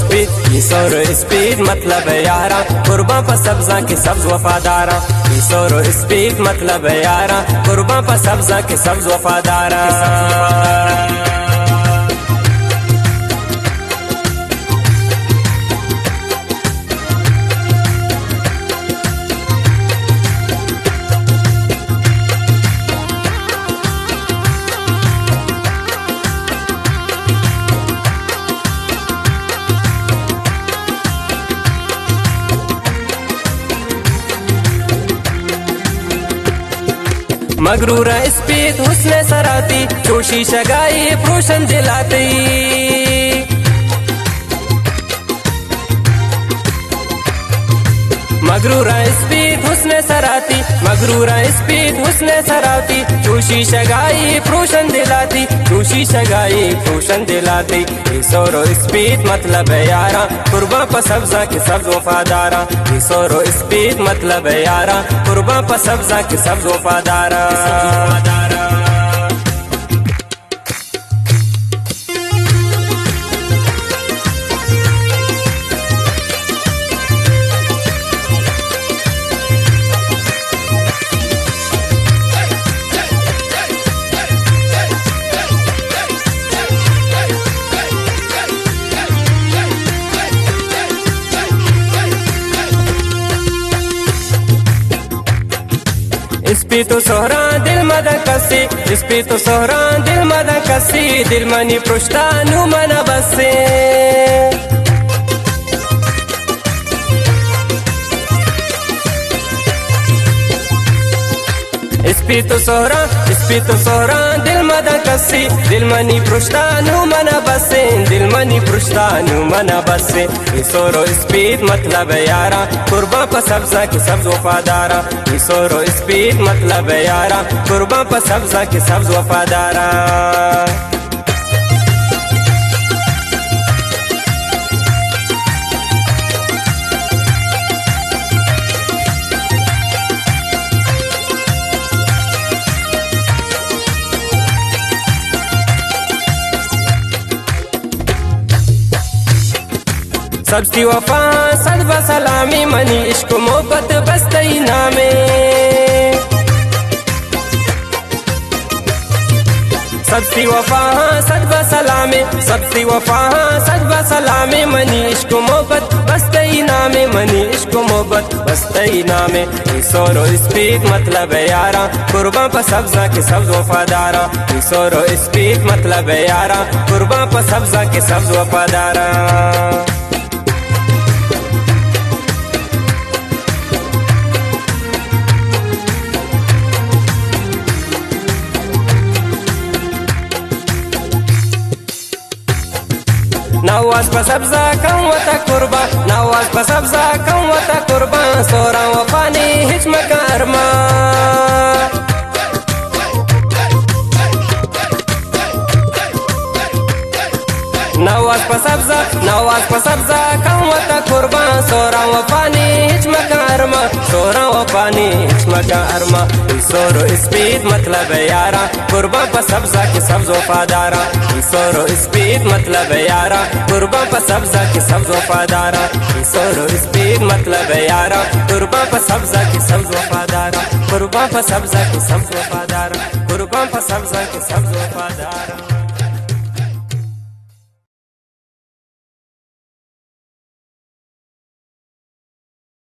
اسپیت، ای سور و اسپیت مطلب یارا، قربان پہ سبزاں کہ سبز وفادارا۔ ای سور و اسپیت مطلب یارا، قربان پہ سبزاں کہ سبز وفادارا۔ مغرور اسپیت حسن سراتی، چوشی شگائی پروشن دلاتی۔ مغرور اسپیت حسن سراتی، مغرور اسپیت حسن سراتی، چوشی شگائی پروشن دلاتی، چوشی شگائی پروشن دلاتی۔ ای سور و اسپیت مطلب یارا، قربان پہ سبزاں کہ سبز وفادارا۔ ای سور و اسپیت مطلب یارا، قربان پہ سبزاں کہ سبز وفادارا۔ اسپیت و سہراں دل مدن کسی، اسپیت و سہراں دل مدن کسی، دل منی پرشتا نوں من بسے۔ اسپیت و سہراں، اسپیت و سہراں دل مدن کسی، دل منی پرشتا نوں من بسے، دل منی پرشتا نوں من بسے۔ ای سور و اسپیت مطلب یارا، قربان پہ سبزاں کہ سبز وفادارا۔ ای سور و اسپیت مطلب یارا، قربان پہ سبزاں کہ سبز وفادارا۔ سبز تئی وفا صد بہ سلامے، منی عشق و محبت بس تئی نامے۔ سبز تئی وفا صد بہ سلامے، سبز تئی وفا صد بہ سلامے، منی عشق و محبت بس تئی نامے، منی عشق و محبت بس تئی نامے۔ ای سور و اسپیت مطلب یارا، قربان پہ سبزاں کہ سبز وفادارا۔ ای سور و اسپیت مطلب یارا، قربان پہ سبزاں کہ سبز وفادارا۔ نواز پہ سبزا کن وتا قربان، نواز پہ سبزا کن وتا قربان، سوراں وفا نی ہچ مکن ارمان۔ نواز پہ سبزا، نواز پہ سبزا کن وتا قربان، سوراں وفا نی ہچ مکن ارمان، سوراں وفا نی ہچ مکن ارمان۔ ای سور و اسپیت مطلب یارا، قربان پہ سبزا کہ سبز وفادارا۔ ای سور و اسپیت مطلب یارا، قربان پہ سبزا کہ سبز وفادارا۔ ای سور و اسپیت مطلب یارا، قربان پہ سبزا کہ سبز وفادارا۔ قربان پہ سبزا کہ سبز وفادارا۔ قربان پہ سبزا کہ سبز وفادارا۔